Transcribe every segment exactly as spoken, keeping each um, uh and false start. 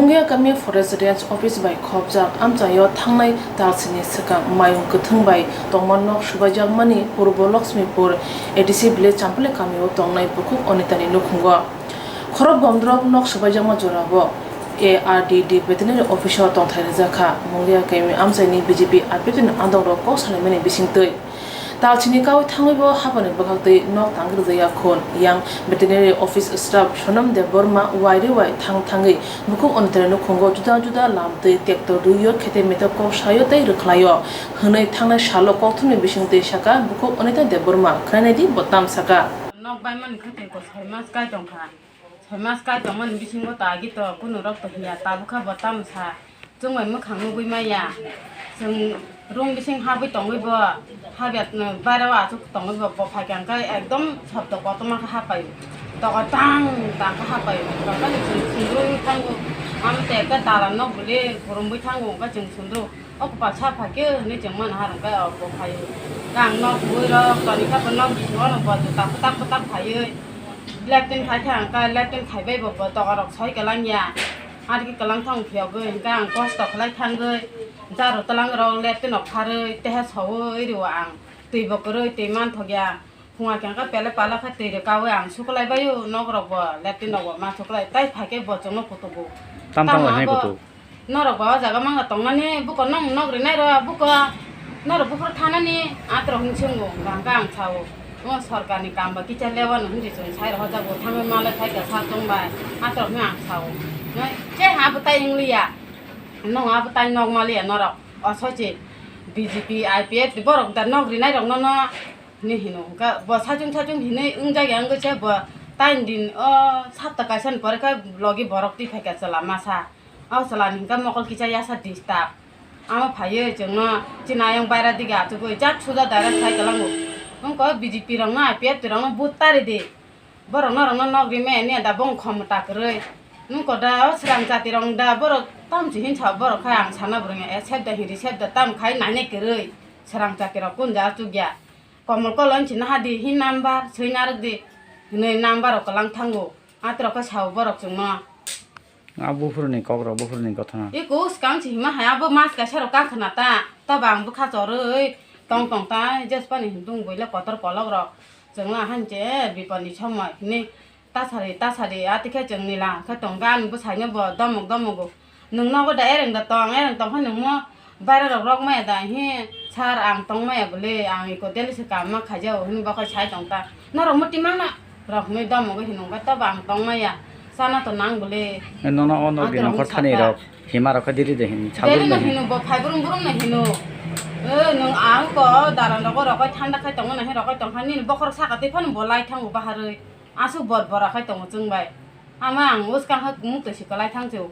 Mungia kami Forest Range Office bai khopjak amchaio thangnai talsini swkang mayung kwthwng bai tongma nok swbaijakmani Purbo Lakshmipur A D C village Champale kamio tongnai bukhuk Anitani nukhungo. Khorok gomdrok nok swbaijakma jorao A R D D veterinary office o tongthai rijak kha. Mungia kami amchaini B J P R P F ni andongrok kok salaimani bisingtwi. Talsini kaui thangwibo hapani bwkhaktwi nok tangwi rijak ya khun. Yang veterinary office staff Sonam Debbarma wairwi wai thang thangwi bukhuk Anitani nukhungo juda juda lamtwi tekto rwio khete meto kok saio tei rwkhlaio hwnwi thangnai salo kokthumni bisingtwi saka bukhuk Anita Debbarma khwnainaidi bo tam saka. Nok baimani khe tei ko soi mas kai tongkha. Soi mas kai tongmani bisingo ta agi to kuno rok to hiya tabukha bo tamo sa. Chwng bai mwkhang nugwi maya. Chwng room bising habwi tongwi bo habya bairao achuk tongwi bo bo phaikha hwnkhe ekdom shobdo kotorma khe hapaio. Tokol tang tang khe hapaio. Tokol ni chwng sundrwi thango. Amo tei ekta dalan nok bwlwi kwrwngwi thango hwnkhe chwng sundrwi. O kwpal sa phaikhe hinwi chwng mano harwngkhe o bo phaio. Khe ang nok bui rok toni khe bo nok bisingo no bo juta kwtak kwtak phaiwi. Latrine khai thang khe latrine khaibai bo bo tokol rok soi kwlangya. Ari khe kwlang thang phiyogwi hwnkhe ang kosto khlai thangwi jaru twlang rok latrine rok pharwi teha soui rwo ang. Twi bo kwrwi twi manthokya. Phunga khe hwnkhe pele pala khe twi rwkaui ang suklai baio nok rok bo latrine rok bo ma suklai tai phaikhe bo chwngno kutugo. Tam tam Tamo hai abo kutu. Norok ba o jaga mangla tongnani buko nong nok rinai ro buko norok buphuru thanani atrok hwnwi swngo hwnkha hwnkha ang sao. O sorkarni kam ba kicha lewa no hwnwi chwng sai rok hojago thangwi malai phaikha sa chwngbai atrok hwnwi ang sao. Noi che ha bwtai wngliya nong ha bwtai nok maliya norok osoichi B J P I P F borok da nok rinai rok nono hwnwi hino hwnkha bo sachung sachung hinwi wngjak ya wngwi se bo tain din o sapta kaisa ni pore khe logi borok twi phaikha chwla masa. O chwla ni hwnkhe mokol kisa yasa disturb. Amo phaiwi chwngno chini ayang baira dige achugwi jak suja direct khai kwlango. Wngkha B J P rokno I P F T rokno vote tari di. Borok norokno nok rimaya ni da bong khomota kwrwi. Wngkha da o swrang jati rok da borok tamchi hinsa borok khai ang sana bwrwngya accept da hiri accept da tam khai nainai kwrwi. Swrang jati rok kun ja achugya. Komol kolon chini hadi hin number swi narwk di. Hinwi number rok kwlang thango. Atrok khe sao borok chwngno. A buphuruni kokrok, buphuruni gothana. Eko swkang se hima hai abo mas kaisa rok kakhwna ta. Toba ang bwkha chorwi tong tong ta. Jespa ni himdung buile kotor kolok rok. Chwngno hanche biponi somoi hini tasari tasari atikhe chwngni la khe tongkha ani bwsaino bo domok domogo. Nwng nogo da ereng da tong, ereng tong khe nwngmo baira rok rok maya da hi sir ang tong maya bwle ang eko daily se kam ma khaijao hini bokhai sai tong ta. Norok muti mangna rok hinwi domogo hinwi wngkha tobo ang tong maya chana to nang bwle. Nono o nok di nongkhor thani rok hima rok khe diri de hin salbrum de hin. Deri no hino bo phai brum brum no hino. E nwng ang ko daran rogo rogo thanda khai tongo na hin rogo tong kha nini bokhorok saka twi phano bo lai thango baharwi. Aswk bor bora khai tongo chwng bai. Ama ang uskang kha muk twi si kwlai thang chw.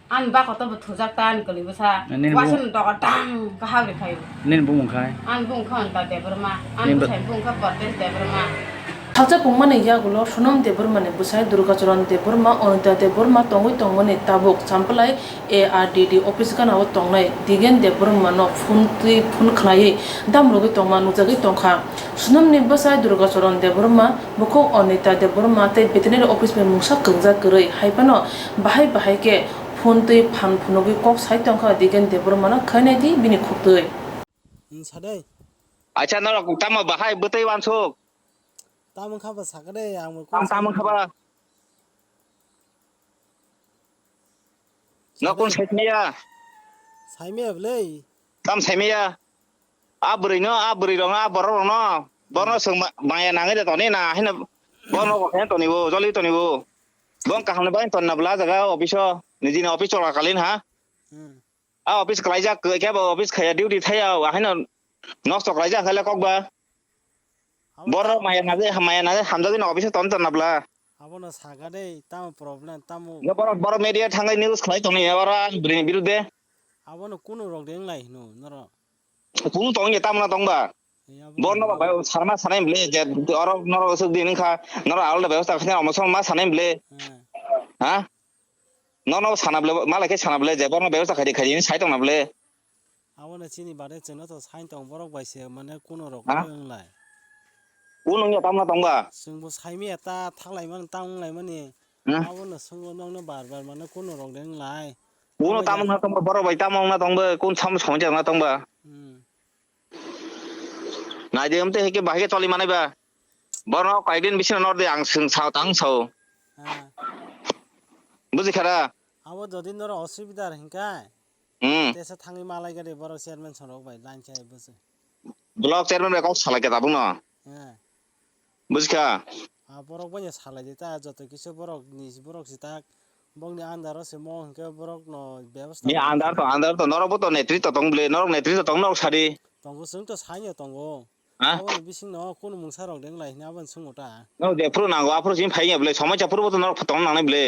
Ani bako to bo thujak ta ani kwlwi bwsa. Nini waisa bumung no dogo dang kha habri phaio. Nini bumung khai? Ani bumung kha Anita Debbarma. Ani bwsai bumung kha Pardesh Debbarma. Salsa pungmani yagulo Sonam Debbarmani bwsai Durgacharan Debbarma, Anita Debbarma tongwi tongmani tabuk Champlai A R D D office gana-o tongnai Digen Debbarmano phone twi phone khlaiwi damrogwi tongma nukjagwi tongkha. Sonamni bwsai Durgacharan Debbarma, bukhuk Anita Debbarma tei veterinary office bai mungsa kwngjak kwrwi, hai phano bahai bahai khe phone twi phan phunugwi kok sai tongkha Digen Debbarmano, khainai di bini khuktwi. Sa de. Acha norok tamo bahai bwtwi wansuk? Tamo kha ba sakha de, ang bo. Ang tamo kha ba? Nokung saimaya. Saimaya bwle. Tam saimaya. A bwrwi no, a bwrwi rok no, a borok rok no. Borok no chwng ma-, maya nangwi de toni na, haino borok no khe toni bo, joli toni bo. Bong kaham ni bai tonna bwla jaga office o, nijini office chwla kalin ha. Hmm. A office kwlaijak khe bo office khaya duty thaya, haino nosto kwlaijak khe le kok ba. Abo borok ta- maya nangwi, maya nangwi hamjagwi no office o ton tonna bwla. Abono sakha de, tamo problem, tamo. Yo, borok, borok media thangwi news khlai tongni, oro ang bini birude. Abono kunu rok de wnglai hino, norok. Kunu tongya, tamna tongba. Borno ba bai sarma sanai bwle, je oro norok aswk din wngkha, norok alda bebosta khaina omo ma sanai bwle. Ha? Nono sana bwle, malai khe sana bwle, je borno bebosta khaidi khaidi sai tongna bwle. Abono chini bade chwngno to sain tong borok bai se mane kuno rok wnglai. Kuno wngya tamna tongba. Chwngbo saimaya ta thaklaimani ta wnglaimani Hmm? Abono swngo nokno bar bar mano kuno rok de wng lai. Kuno tamo na tongba, borok bai tamo na tongba, kun sam samung na tongba. Hmm. Naidi amte heke bahai ke choli manai ba. Borno kaidin bising nor de ang sing sao tang sao. Ah. Buji khara. Abo jodi noro osubidar hinkai. Hmm. Tesa thangwi malai gari borok chairman sonrok bai line chai buji. Block chairman bai kok salai ke tabung no. Eh. Buji kha. Ah, borok bai salai de ta joto kisa borok ni borok jitak. Bokni andaro se mo hwnkhe borok no bebasta. Ni andar to, andar to, norok bo to netritw tong bwle, norok netritw tong norok sadi. Tongo, chwng to saino tongo. Ha? Aboni bisingno kunu mungsa rok deng lai hwnwi aboni swngo ta. No, jephuru nango, aphuru simi phai ya bwle, somoisa phuru bo to norok tong nangnai bwle.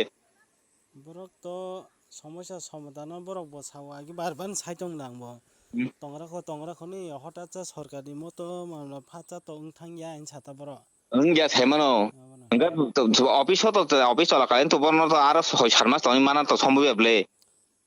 Borok to somoisa somadano borok bo sao, agi bar bar sai tong nang bo. Hmm. Tongra kho, tongra kho ni hotat cha sorkar ni moto mamla phatsa to wng thang ya hinwi sa ta borok. Wng ya sai mano. Abono. Hwnkhe to, to, office o to, to, office chola kalen to bono to aro soi sat mas tongwi mana to sombo ya bwle.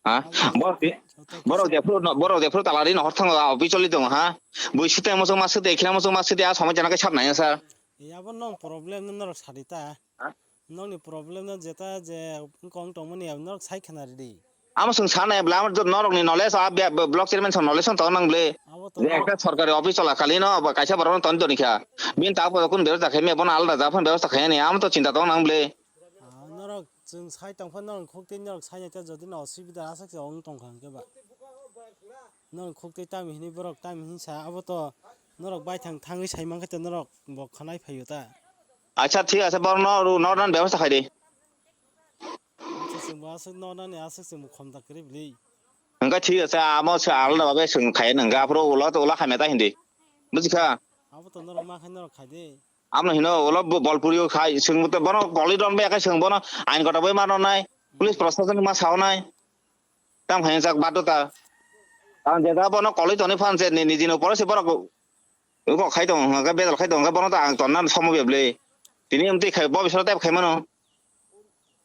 Ha? Borok je-, borok jephuru no, borok jephuru talari no hor thango, a office choli tongo, ha? Bui site mosok ma site, khina mosok ma site, a somoi jana khe sab nai sa. E abo nong problem no norok sadi ta. Ha? Nongni problem no jeta je wngkong tongmani abo norok sai khna ridi. Amo chwng sana bwle, amo norok ni knowledge, a be-, be-, block chairman song knowledge song tong nang bwle. Abo to je ekta sorkari office chola kali no, ba kaisa borok no toni toni kha. Bin ta po kun bebostha khaimya, bono alada ja phano bebostha khaimani, amo to chinta tong nang bwle. Ah, norok chwng sai tong phano norok khuk tei norok sai nai ta jodi no osubida aswk se ong tong kha hwnkhe ba. Norok khuk tei tamo hinwi borok tamo hinwi sa abo to norok baithang thangwi sai mankhe to norok bo khwnai phaio ta. Acha thik ase borok no ru no dan bebostha khai di. Acha chwng bo aswk no nani aswk chwng bo khom da kwrwi bwlwi. Hwnkhe thik ase amo se alada babe chwng khai nang ga aphuru ula to ula khamya ta hindi. Bujikha? Abo to norok ma khai norok khai de. Amo hino ulo bo-, bol puri o khai, chwng bo to bono koli ron bai khai, chwng bono ain kota bai ma ron nai, police proshashan ma sao nai. Tam khai jak bado ta. Ang jeda bono koli toni phan je ni, niji no pore se borok ko khai tong, hwnkhe bedal khai tong, hwnkhe bono to ang tonna somo bebli. Tini amtwi khai, bo bisoro tep khai mano.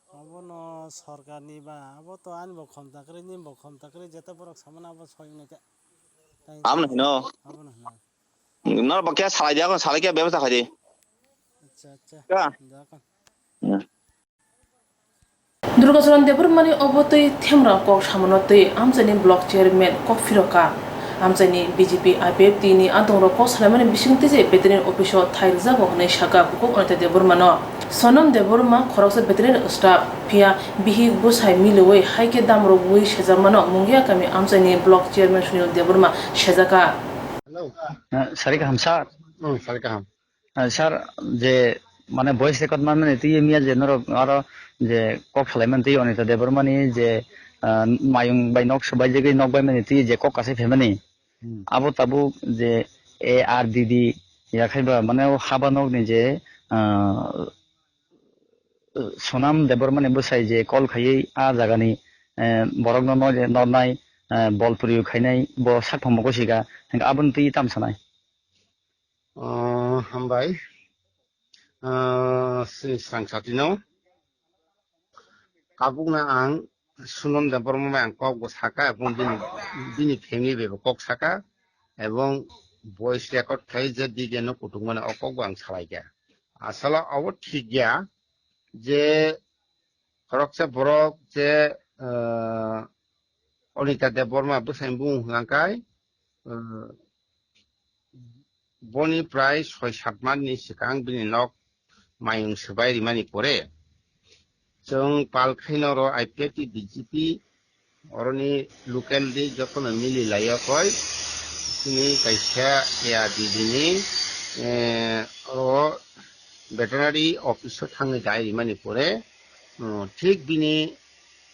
Abono sorkar ni ba, abo to ani bo khom ta kwrwi, ni bo khom ta kwrwi, jeta borok samano abo soi nai ta. Abono hino. Abono hino. Nor bo khe salai dia, salai khe bebostha khai di. Acha, acha. Ka? Da ka. Hmm. Durgacharan Debbarmani obo twi themra kok samano twi amchaini block chairman kok phirokha. Amchaini B J P I P F T ni adongrok kok salaimani bisingtwi je veterinary office o thai rwjago hwnwi sakha bukhuk Anita Debbarmano. Sonam Debbarma khoroksa veterinary staff, phiya bihik bwsai miliwi hai khe damrogwi sejakmano Mungia kami amchaini block chairman Sunil Debbarma sejakha. Hello. Ah, sari kaham, sir. Hmm, sari kaham. Ah, sir, je, mane, voice record manmani twi miya je norok aro je kok salaimani twi Anita Debbarmani je, ah, mayung bai nok swbaijagwi nok baimani twi je kok kasai phaimani. Hmm. Abo tabuk je A R D D yakhaiba, mane, o haba nokni je, ah, Sonam Debbarmani bwsai je call khaiwi a jagani, eh, borokno no-, nornai, eh, bol puri khainai bo sak phambo gosika, hwnkhe aboni twi tam sanai. Oh, hambai. Ah, si-, swrang satino. Tabukno ang Sunam Debbarma bai ang kok bo saka, ebong bini, bini family bai bo kok saka, ebong voice record khai je D J no kutung mani o kok bo ang salai kha. Asala obo thik ya je khoroksa borok je, ah, Anita Debbarma bwsai bung hwnkha kai, ah, boni prai soi sat mas ni swkang bini nok mayung swbai rimani pore, chwng pal khaino ro I P F T D G P oroni local di jotono mili laiya koi, chini kaisa A R D D ni, eh, oro veterinary office o thangwi dai rimani pore, oh, thik bini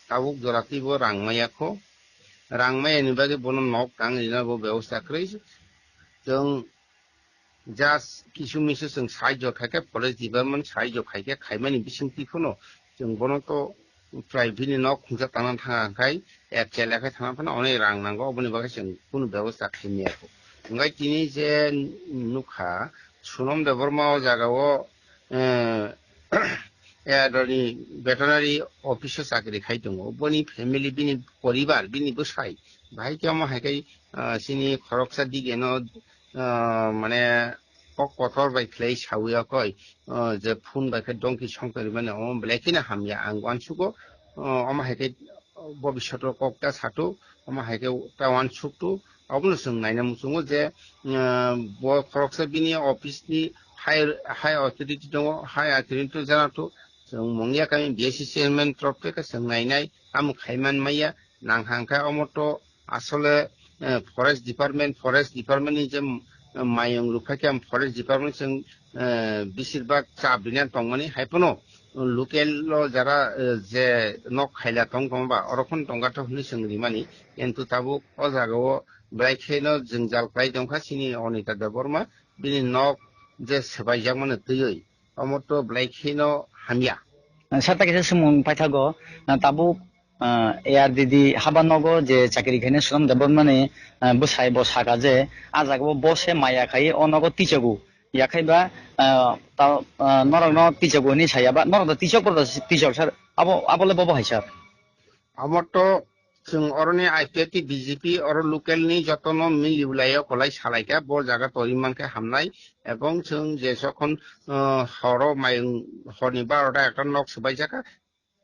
tabuk jora twibo rang maya kho. Rang maya ni bagwi bono nok tang rina bo bebosta kwrwi. Chwng just kisu misu chwng sahajyo khai khe, police department sahajyo khai khe, khaimani bisingtwi phano chwng bono to prai bini nok khungsa tangna thang khai, ek chela khai thangna phano onek rang nango, oboni bagwi chwng kunu bebosta khai maya kho. Hwnkhe tini je nukha, Sonam Debbarma o jaga o, eh, eh, doni veterinary office o chakri khai tongo. Boni family, bini poribar, bini bwsai, bahai khe omo hai khai, ah, chini khoroksa dige no, ah, mane, kok kotor bai khlai sawi ya koi, o, je phone bai khe dongki songtoni mani omo belai kheno hamya ang uansugo, o, omo hai khe bobishoto kok ta sato, omo hai khe ta uansukto, obono chwng naina muchungo je, o, bo khoroksa bini office ni high, high authority tongo, high authority to jana to, chwng mungya kami B S C chairman torof khe chwng nainai, tamo khaiman maya, nang hang khe omo to asole, eh, forest department, forest department ni je, mm, mayung rwkha khe forest department chwng, eh, bisir bak chap rinani tongmani, hai phano local o jara, eh, je nok khaila tong tong ba oro phano tongkha thok hwnwi chwng rimani, kintu tabuk o jaga o belai kheno jwngjal khlai tongkha chini Anita Debbarma, bini nok je swbaijak mano twiwi, omo to belai kheno hamya. Sir, ta kisa swmung paithago, ah, tabuk, ah, A R D D haba nogo je chakri khainai Sonam Debbarmani, ah, bwsai bo saka je, ah jaga o bo se maya khai o nogo tichago. Yakhai ba, ah, ta, ah, norok no tichago hinwi saya ba, norok da tichok bo da tichok sir, abo, abo le bobo hai sir. Amo to chwng oroni I P F T B J P oro local ni jotono mili ulai o kolai salai kha, bo jaga tori mankhe hamnai, ebong chwng je sokhon, ah, horo mayung horni barota ekta nok swbai jakha,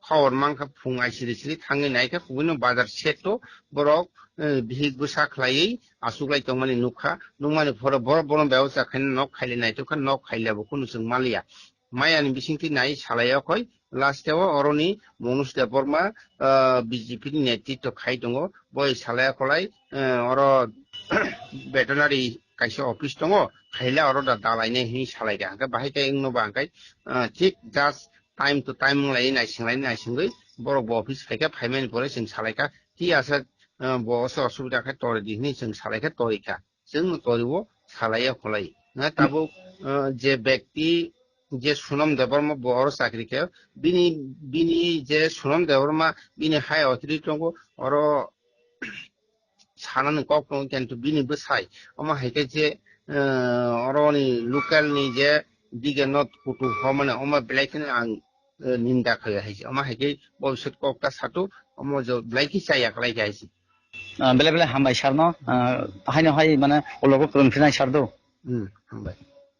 khobor mankha phung ai siri siri thangwi naikha, kubui no bazar seto borok, eh, bihik bwsa khlaiwi achuklai tongmani nukha, nukmani phoro borok bono bebosta khaina nok khaile naitokha, nok khaile bo kunu chwng manliya. Mayani bisingtwi nai salai okhoi, last o oroni Manoj Debbarma, ah, B J P ni netritwo khai tongo, boi salai okholai, eh, oro veterinary kaisa office tongo, khaila oro da dalainai hinwi salaikha, hwnkhe bahai khe wngno ba hwnkhe, ah, thik just time to time wng lai naising lai naisingwi borok bo office phaikha, phaimani pore chwng salaikha, ki asa, ah, bo oso osubida khe tori di hinwi chwng salaikha, torikha. Chwng no toriwo salaiya kholai. Na tabuk, ah, je bekti je Sonam Debbarma bo oro chakri khe, bini, bini je Sonam Debbarma bini high authority tongo, oro sanani kok tongo, kintu bini bwsai omo hai khe je, eh, oroni local ni je dige not kutung ho mane omo belai kheno ang, eh, ninda khlai hai se. Omo hai khe bobisot kok ta sato, omo jo belai khe chaya khlai khe hai se. Ah, belai belai hambai sir no, ah, haino hai mane ulogo kwrwng phinai sir do. Hmm, hambai.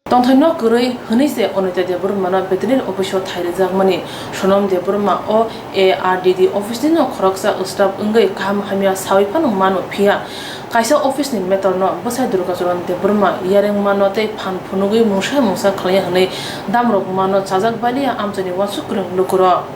Tongthaino kwrwi hwnwi se Anita Debbarmano veterinary office-o thai rwjakmani Sonam Debbarma o A R D D office-nino khoroksa staff wngwi kaham hamya sawi phano mano phiya. Kaisa office-ni matter-no bwsai Durgacharan Debbarma yarengmano tei phan phunugwi mungsa mungsa khlaiya hwnwi damrokmano chajak baliya amchaini uansuk kwrwng lukurok.